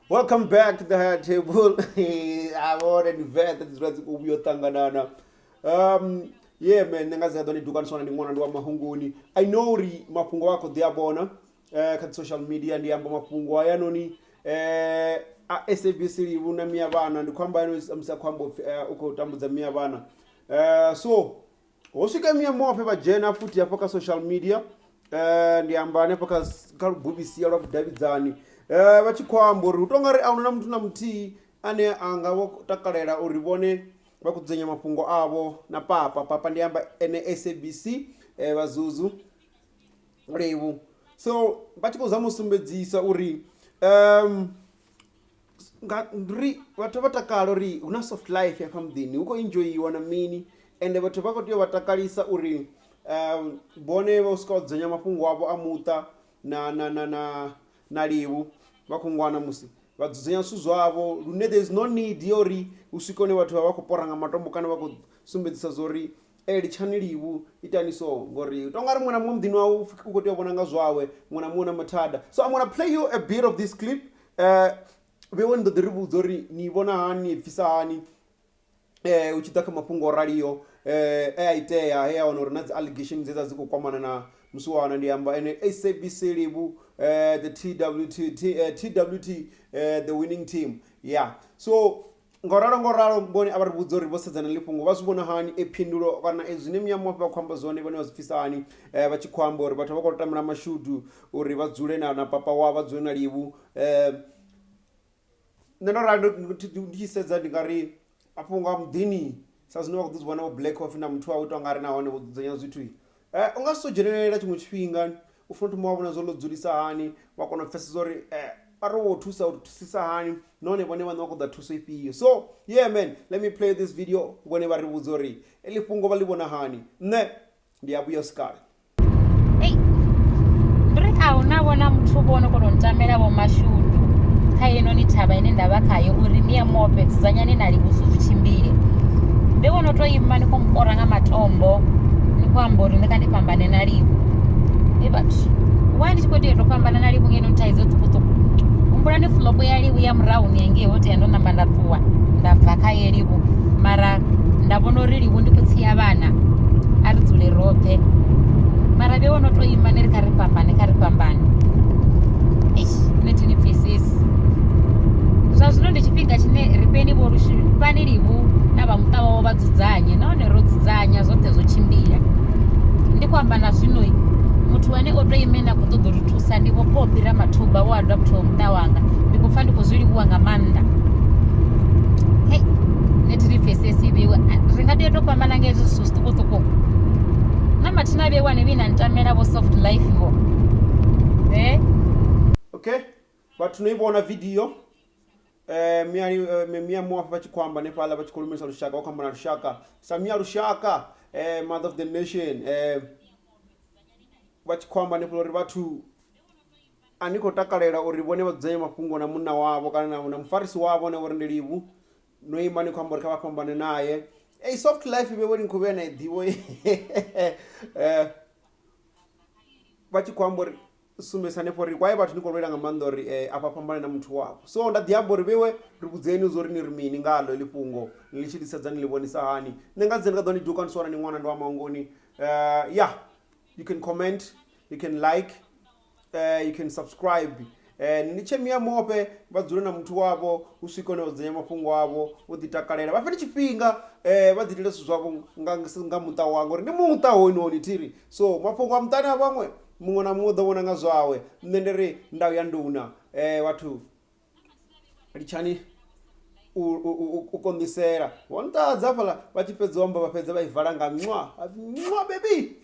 Welcome back to the higher table. A vhone ndi venḓa dzi dzula dzi khou vhuya u ṱanganana. Yeah man, nṋe nga dzi ḓo ni dukaniswa ndi ṅwana ndi wa mahunguni. I know uri mafhungo a khou ḓi a vhona kha dzi social media, ndi amba mafhungo hayanoni a SABC Livhu na Miyavhana. Ndi khou amba hayanoni musi a khou amba upfhi u khou tambudza Miyavhana. So ho swika Mia Muofhe vha dzhena futhi hafha kha social media, ndi amba hanefha kha luguvhisia lwa vhudavhidzani, vha tshi khou amba uri hu tonga ri ahuna na muthu na muthihi ane a nga vho takalela uri vhone vha khou dzudzanya mafhungo avho na papa papa, ndi amba ene SABC vhazuzu Livhu. So vha tshi khou zama u sumbedzisa uri nga ri vhathu vha takala uri hu na soft life hafha muḓini, hu khou enjoyiwa na mini, ende vhathu vha khou tea u vha takalisa uri vhone vha swika vha dzudzanya mafhungo avho a muṱa na na na na na Livhu vha khou ngwana musi vha dzudzanya zwithu zwavho, lune there is no need ya uri hu swike hune vhathu vha vha khou pora nga matombo kana vha khou sumbedzisa zwa uri e litshani Livhu itani so, ngori u tonga ri muṅwe na muṅwe muḓini wawe u khou tea u vhona nga zwawe, muṅwe na muṅwe na mathada. So I'm gonna play you a bit of this clip. Vhewe ni ḓo ḓi ri vhudza uri ni vhona hani, ni pfisa hani u tshi ḓa kha mafhungo o raliho e a itea he a wana uri na dzi allegation dze dza dzi khou kwamana na musiwana, ndi amba ene SABC Livhu, the TWT, TWT, the winning team. Yeah, so ngauralo ngauralo vhone a vha ri vhudza uri vho sedzana ḽi fhungo vha zwi vhona hani, e phindulo kana e zwine Mia Muofhe vha khou amba zwone vhone vha zwi pfisa hani, vha tshi khou amba uri vhathu vha khou tamela mashudu uri vha dzule na na papa wavho, vha dzule na Livhu. Nṋe ndo rali ndi tshi sedza ndi nga ri mafhungo a muḓini sa zwine vha khou ḓi zwi vhona vho Black Coffee na muthu wawe u tou nga ri nahone vho dzudzanya zwithu, u nga si to dzhenelela tshiṅwe tshifhinga u funa u thoma wa vhona zwo ḽo dzulisa hani, wa kona u pfesesa uri vha ri wo thusa u thusisa hani nahone vhone vhaṋe vha khou ḓa thuso ifhio. So yeah man, let me play this video, vhone vha ri vhudza uri heḽi fhungo vha ḽi vhona hani. Nṋe ndi a vhuya swikale. Ei, ndi ri a huna vhona muthu vho no kona u ntamela vho mashudu kha heinoni thavha ine nda vha khayo uri ni ye mofhe dzudzanyani na livhuso zwi tshimbile. Ndi vhono to ima ni khou mpora nga matombo ni khou amba uri nṋe kha ndi fhambane na Livhu. Ei vhathu, why ndi tshi khou tea u to fhambana na Livhu ngeno thaidzo ṱhukhuṱhukhu. Humbulani flop ya Livhu ya murahuni hangei ho tea ndo namba nda ṱuwa nda bva kha ye Livhu mara nda vhona uri Livhu ndi khou tsia vhana a ri dzule roṱhe, mara vhe wono to ima ni ri kha ri fhambane, kha ri fhambane. Eish, nṋe thi ni pfesesi. Zwa zwino ndi tshifhinga tshine ri fheni vho fhani Livhu na vha muṱa wawe vha dzudzanye, nahone ro dzudzanya zwoṱhe zwo tshimbila. Ndi khou amba na zwino muthu ane o to ime na khou ṱoḓa uri thusa ndi vho Poppy Ramathuba vho adopthaho muṱa wanga, ndi khou pfha ndi khou zwi livhuwa nga maanḓa. Hei, nṋe thi ri pfesesi vheiwe, ri nga tea u to fhambana nga hezwi zwithu zwiṱukuṱuku. Na mathina vheiwe ni vhuye na ntamela vho soft life vho. Eh? Okay, vhathu no i vhona video Mia Mia Muofhe vha tshi khou amba hanefhaḽa vha tshi khou lumelisa lushaka, vha khou amba na lushaka sa Mia Lushaka, mother of the nation, vha tshi khou amba hanefhaḽa uri vhathu a ni khou takalela uri vhone vha dzudzanye mafhungo na munna wavho kana na mufarisi wavho ane vho ri ndi Livhu, no ima ni khou amba uri kha vha fhambane naye. Ei soft life vhe ni khou vhuya na i ḓivho vha tshi khou amba uri sumbedzisa hanefho uri why vhathu ni khou lwela nga maanḓa uri afha fhambane na muthu wavho. So nda ḓi amba uri vheiwe ri vhudzeni zwo uri ni ri mini ngaḽo heḽi fhungo ni tshi ḽi sedza ni ḽi vhonisa hani. Nṋe nga dzina ndi nga ḓo ni duka ndi si wana ni ṅwana ndi wa Maungoni. Yeah, you can comment, you can like, you can subscribe. Ni tshe Mia Muofhe vha dzule na muthu wavho hu swike hune vha dzudzanya mafhungo avho vho ḓi takalela, vha fhele tshifhinga vha ḓi itele zwithu zwavho nga nga muṱa wanga uri ndi muṱa hoyunoni thiri. So mafhungo a muṱani a vhaṅwe muṅwe na muṅwe u ḓo vhona nga zwawe. Nṋe ndi ri ndau ya nduna, vhathu litshani u konḓisela. Vho nṱadza hafhaḽa vha tshi fhedza u amba vha fhedza vha i vala nga ṅwa, ṅwa baby.